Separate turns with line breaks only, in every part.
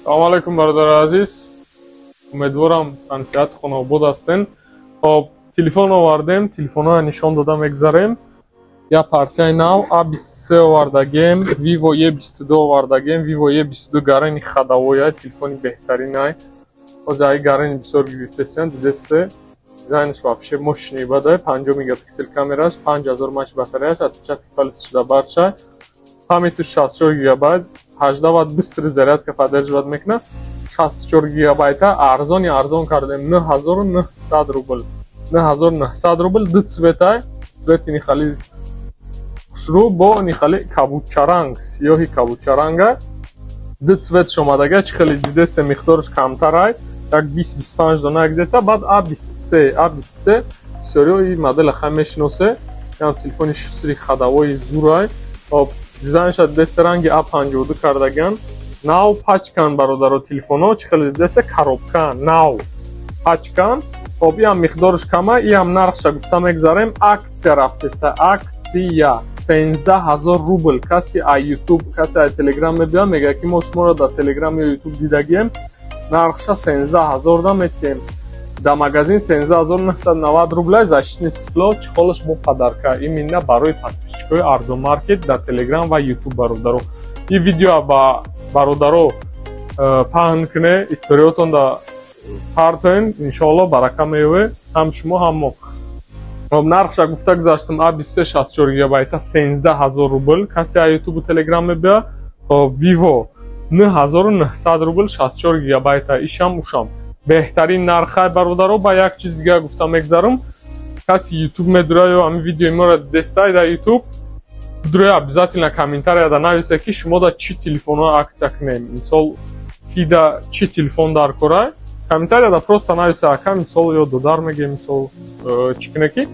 Салому алайкум, бародари азиз, умедворам тансиҳат, хонаобод ҳастен. Хоб, телефон овардем, телефонҳоя нишон дода мегзарем. Я партияи нав А23 овардагем, Vivo E22 овардагем. Vivo E22 гарани ходовоя, телефони беҳтаринай. Ҳозир ай гарани бисёр гирифтесиян, дидесте, дизайнаш вообще мощный бадай, 50 мегапиксел камераш, 5000 мАч батареяш, отпечаток палец шуда барша, памяту 64 гигабайт, 18 ватт быстрый зарядка поддерживать мекунад. 64 гигабайта арзони арзон кардем, 9900 рубл, 9900 рубл. Ду цветай, цвети нихали хушрӯ бо нихали кабудчаранг, сиёҳи кабудчаранга. Ду цветш омадага, чӣ хеле дидесте, миқдораш камтарай, як 20-25 дона где-то. Баъд А23, А23 бисёриҳо и модела хай мешиносе, ям телефони шустрый, ходовои зурай. Хоб, дизайнша дидесте, ранги А52 кардаган. Нав пачкан, бародаро, телефонҳо, чӣ хеле дидесте, коробка нав, пачкан. Хоб, иам миқдораш кама, иам нархша гуфта мегзарем. Акция рафтеста, акция 13 000 рубл. Каси ай Ютуб, каси ай Телеграм мебиёд, мегӯяд, ки мо шуморо дар Телеграм ё Ютуб дидагием, нархша 13 000 да метиҳем. Дар магазин 13 990 рубля. Защитный стекло, чехолаш бо подарка, именно барои подписчикои Арзон Маркет дар Телеграм ва Ютуб. Бародаро, ин видеоа ба бародаро паҳн куне, историётон да партоен, иншоалло барака меёве ҳам шумо, ҳам мо. Хоб, нархша гуфта гузаштам: А 23, 64 гигабайта, 13 000 рубл, касе а Ютубу Телеграм мебиёд. Хоб, Виво 9900 рубл, 64 гигабайта, ишам ушам беҳтарин нархай. Бародаро, ба як чиз дига гуфта мегзарам: каси Ютуб медура ё ҳамин видеои моро дидестай дар Ютуб дура, обязательно комментарияда нависе, ки шумо да чӣ телефонҳо акция кунем, мисол, ки да чӣ телефон дар корай. Комментарияда просто нависе, ака, мисол, ё додар меге, мисол, чӣ куне ки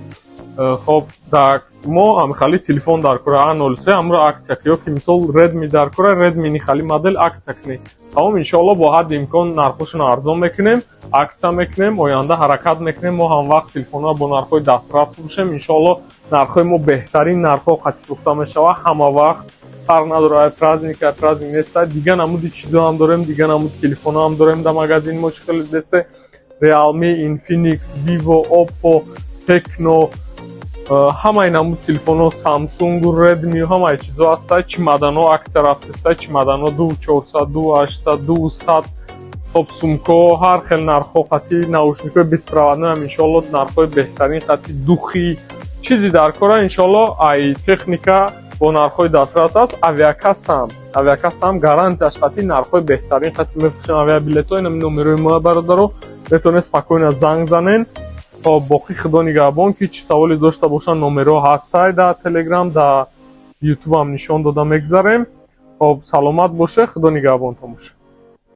хоб, да мо ҳамихали телефон дар кора, А03, ҳамро акция ки, ё ки мисол Redmi дар кора, Redmi нихали модел акция кунем. Тамом, иншоалло, бо ҳадди имкон нархҳошонро арзон мекунем, акция мекунем. Оянда ҳаракат мекунем, мо ҳамвақт телефонҳоро бо нархҳои дастрас фурӯшем. Иншоалло, нархҳои мо беҳтарин нархҳо қатӣ фурӯхта мешавад ҳама вақт, фарқ надорад, ай праздник, ай праздник неста. Дига намуди чизо ҳам дорем, дига намуди телефонҳо ҳам дорем дар магазини мо. Чӣ хеле десте, Realme, Infinix, Vivo, Oppo, Tecno, ҳамаи намуд телефонҳо, Samsung, Redmi, ҳамаи чизо ҳаста. Чемоданҳо акция рафтеста, чемоданҳо 2400, 2800, 200. Хоб, сумкаҳо ҳар хел нархҳо қатӣ, наушникҳои беспроводной ҳам иншоалло нархҳои беҳтарин қатӣ, духи, чизи дар кора, иншоалло, ай техника бо нархҳои дастрас аст. Авиакассам, авиакассам гарантияш қатӣ, нархҳои беҳтарин қатӣ мефурӯшем авиабилетҳо. Инам номерои мо, бародаро, метавонед спокойно занг занен. Хоб, боқӣ худо нигаҳбон. Ки чӣ саволе дошта бошанд, номерҳо ҳастай дар Телеграм, дар Ютубам нишон дода мегзарем. Хоб, саломат боше, худо нигаҳбонтон боша.